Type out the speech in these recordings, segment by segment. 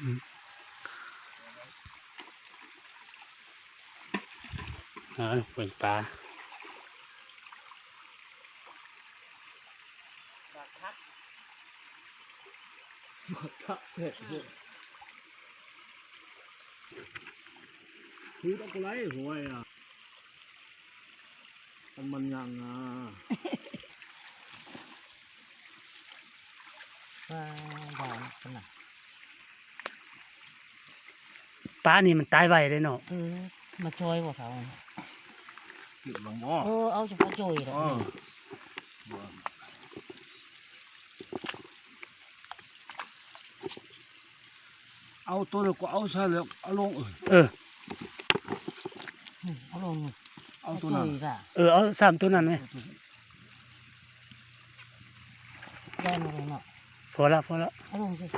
ອືມ ເອີ ເປັນປາ ປາຄັກ ປາຄັກແທ້ ຄືຕ້ອງໄລ່ຫ້ວຍອະ. ອັນມັນຍັງນະ ປາດາວຫັ້ນນະ ປານີ້ມັນຕາຍໄວເດ້ເນາະ. ເອີ ມາຈ່ອຍບໍ່ເຂົາ ເກັບລົງບໍ່? ເອີ ເອົາສະເພາະຈ່ອຍດອກ ເອີ ເອົາໂຕນັ້ນກໍເອົາຊະແລ້ວ ເອົາລົງ ເອີ ເອີ ເອົາລົງ ເອົາໂຕນັ້ນ ເອີ ເອົາສາມໂຕນັ້ນແມະ ໄດ້ມາແລ້ວເນາະ ພໍລະ ພໍລະ ເອົາລົງຊິ. ແ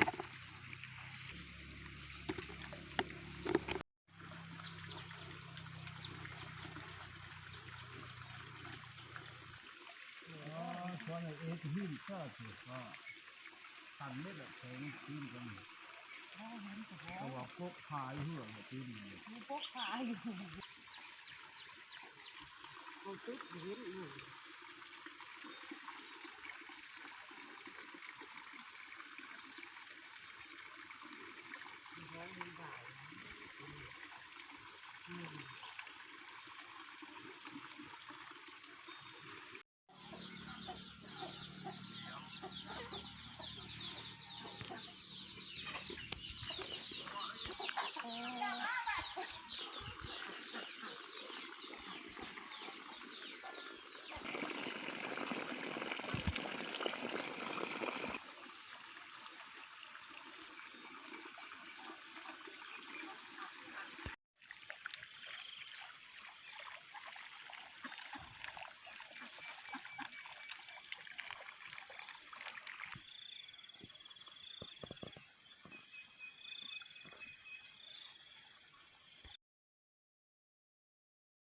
ຕ່ວ່າກົກຂາຢູ່ເຮືອນ ປົກຂາຢູ່.